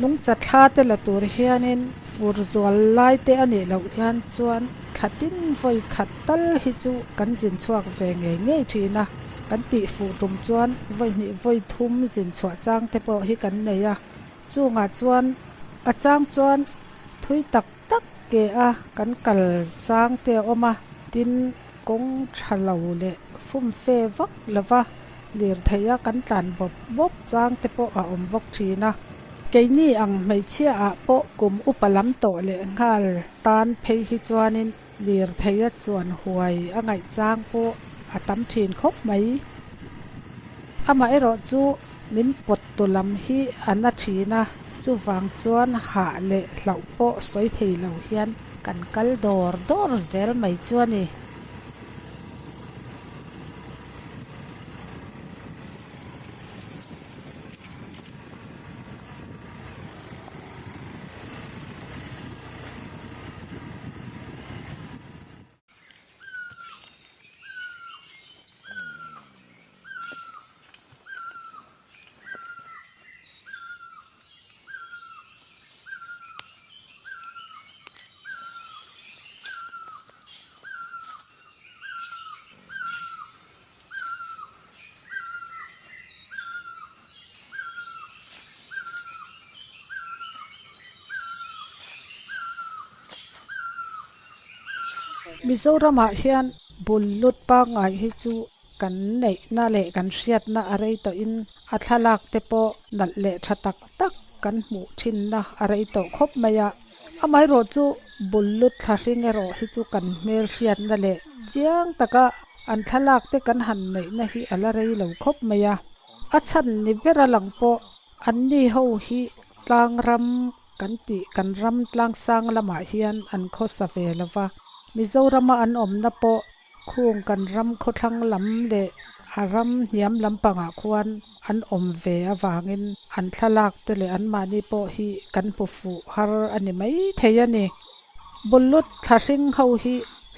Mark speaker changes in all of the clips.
Speaker 1: Nungcha thla te la tur hianin fur zual lai te a nih loh hian chuan thla tin vawi khat tal hi chu kan zin chhuak ve ngei ngei thin a. Kan tih fuh tum chuan vawi hnih vawi thum zin chhuah chang te pawh hi kan nei a. Chungah chuan a chang chuan thui tak tak ke a kan kal chang te a awm a, tin kawng tha lo leh fumfe vak lova lirthei a kan tlan bawp bawp chang te pawh a awm bawk thin a. Keini ang hmeichhia ah pawh kum upa lam tawh leh nghal tan phei hi chuanin lirthei a chuan huai a ngaih chang pawh a tam thin khawp mai. Amaherawh chu min pawt tu lam hi a na thin a, chuvang chuan hah leh hlauh pawh sawi thei lo hian kan kal dawr dawr zel mai chu a ni. Mizoramah hian bul lut pangngai hi chu kan neihna leh kan hriatna a rei tawhin a thlalak te pawh nalh leh tha tak tak kan hmuh thinna a rei tawh khawp mai a. Amaherawh chu bul lut thla hring erawh hi chu kan hmel hriatna leh chiang taka an thlalak te kan han neihna hi a la rei lo khawp mai a. A chhan ni ber a lang pawh anni ho hi tlang ram Kan tih kan ram tlangsang lamah hian an khawsa ve lo va, Mizorama an awmna pawh khung kan ram khawthlang lam leh a ram hniam lampangah khuan an awm ve avangin an thlalak te leh anmahni pawh hi kan hmu fuh har a ni mai thei a ni. Bullut thlahring ho hi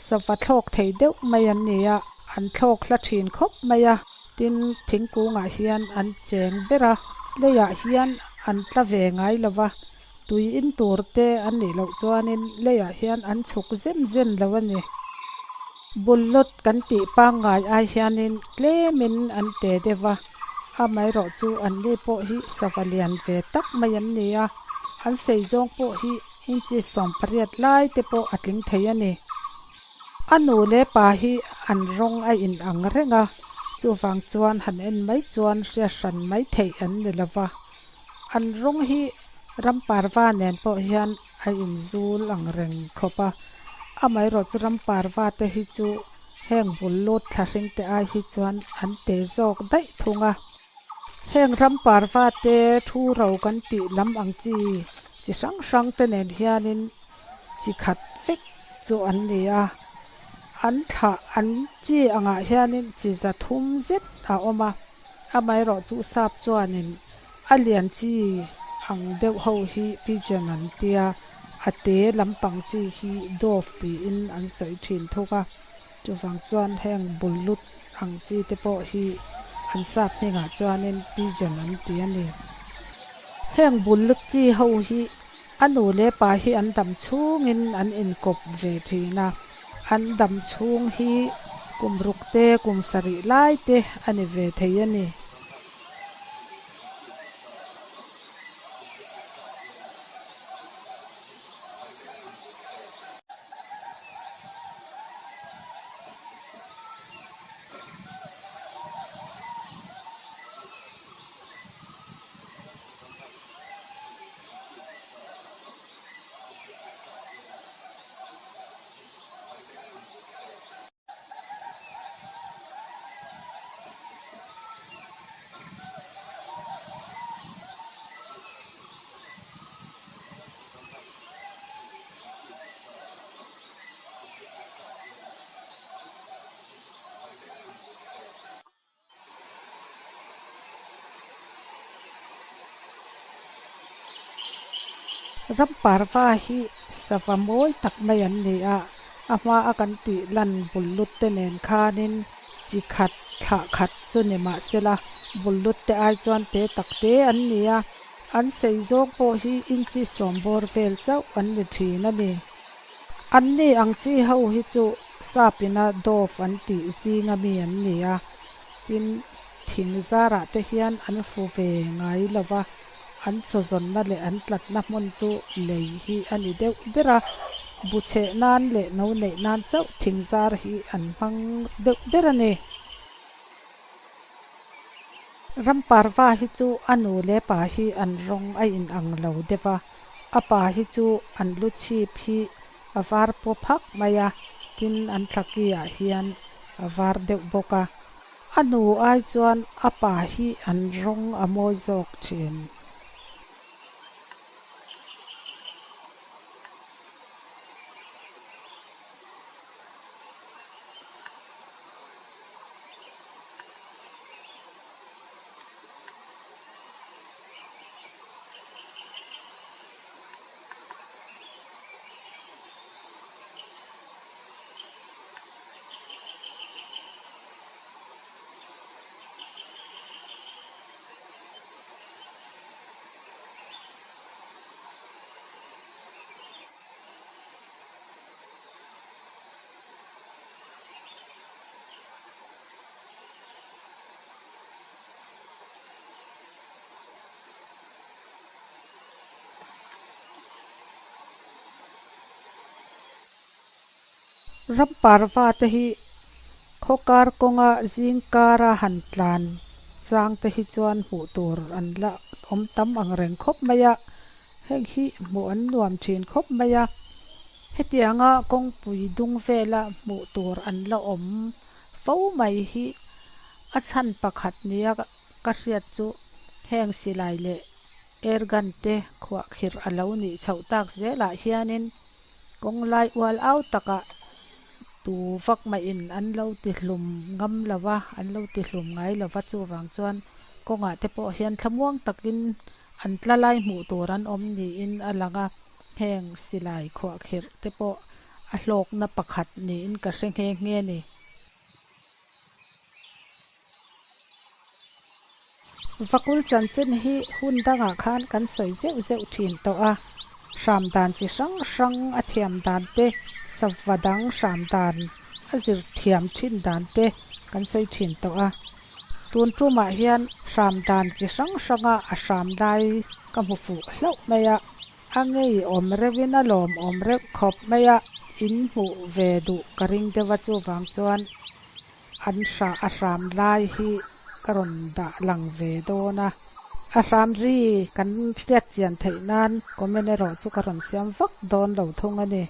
Speaker 1: sava thlawk thei deuh mai an ni a, an thlawk hla thin khawp mai a. Tin, thingkungah hian an cheng ber a, leiah hian an tla ve ngai lo va, tui in tur te an nih loh chuanin leiah hian an chhuk zen zen lo a ni. Bullut kan tih pangngai ai hianin tlemin an te deuh va, amaherawh chu anni pawh hi sava lian ve tak mai an ni a, an sei zawng pawh hi inchi 18 lai te pawh a tling thei a ni. A nu leh pa hi an rawng a in ang reng a, chuvang chuan han en mai chuan hriat hran mai theih an ni lo va. An rawng hi ramparva nen pawh hian a in zul ang reng khawp a, amaherawh chu ramparva te hi chu heng bul lut thla hring te ai hi chuan an te zawk daih thung a. Heng ramparva te thu ro kan tih lam ang chi chi hrang hrang te nen hianin chi khat vek chu an ni a, an thlah an chi angah hianin chi za thum zet a awm a, amaherawh chu sap chuanin a lian chi ang deuh ho hi pigeon an tia, a te lampang chi hi dove tiin an sawi thin thung a, chuvang chuan heng bullut ang chi te pawh hi an sap hmingah chuanin pigeon an ti a ni. Heng bullut chi ho hi A nu leh pa hi an dam chhungin an inkawp ve thin a, an dam chhung hi kum ruk te, kum sarih lai te a ni ve thei a ni. Ramparva hi sava mawi tak mai an ni a, a hma a kan tih lan bul lut te nen khanin chi khat thlah khat chu ni mahsela bul lut te ai chuan te tak te an ni a. An sei zawng pawh hi inchi sawm bawr vel chauh an ni thin a ni. Anni ang chi ho hi chu sapina dove an tih zinga mi an ni a, tin thing zarah te hian an fu ve ngai lo va, an chawzawnna leh an tlatna hmun chu lei hi a ni deuh ber a, bu chheh nan leh no neih nan chauh thing zar hi an hmang deuh ber a ni. Ramparva hi chu a nu leh pa hi an rawng a inang lo deuh a, a pa hi chu an lu chhip hi a var paw phak mai a, tin an thlaki ah hian a var deuh bawk a. A nu ai chuan a pa hi an rawng a mawi zawk thin. Ramparva te hi khawkar kawnga zingkara han tlan chang te hi chuan hmuh tur an la awm tam ang reng khawp mai a, heng hi hmuh an nuam thin khawp mai a. Hetianga kawngpui dung vela hmuh tur an la awm fo mai hi a chhan pakhat nia ka hriat chu heng silai leh air gun te khuahkhirh a lo nih chhoh tak zelah hianin kawng lai ual au takah tu vak mah in an lo ti hlum ngam lo va an lo ti hlum ngai lo va chuvang chuan kawngah te pawh hian thlamuang takin an tla lai hmuh tur an awm niin a lang a heng silai khuahkhirh te pawh a hlawkna pakhat niin ka hre nghe nghe a ni. Vakul chanchin hi hun dangah khan kan sawi zeuh zeuh thin tawh a, hram dan chi hrang hrang a thiam dan te, sava dang hram dan a zir thiam thin dan te kan sawi thin tawh a. Tun tumah hian hram dan chi hrang hranga a hram lai ka hmu fuh hlauh mai a, a ngeiawm reuhin a lawmawm reuh khawp mai a, in hmuh ve duh ka ring deuh a chuvang chuan an hra a hram lai hi ka rawn dah lang ve dawn a. A hram ri kan hriat chian theih nan comment erawh chu ka rawn siam vak dawn lo thung a ni.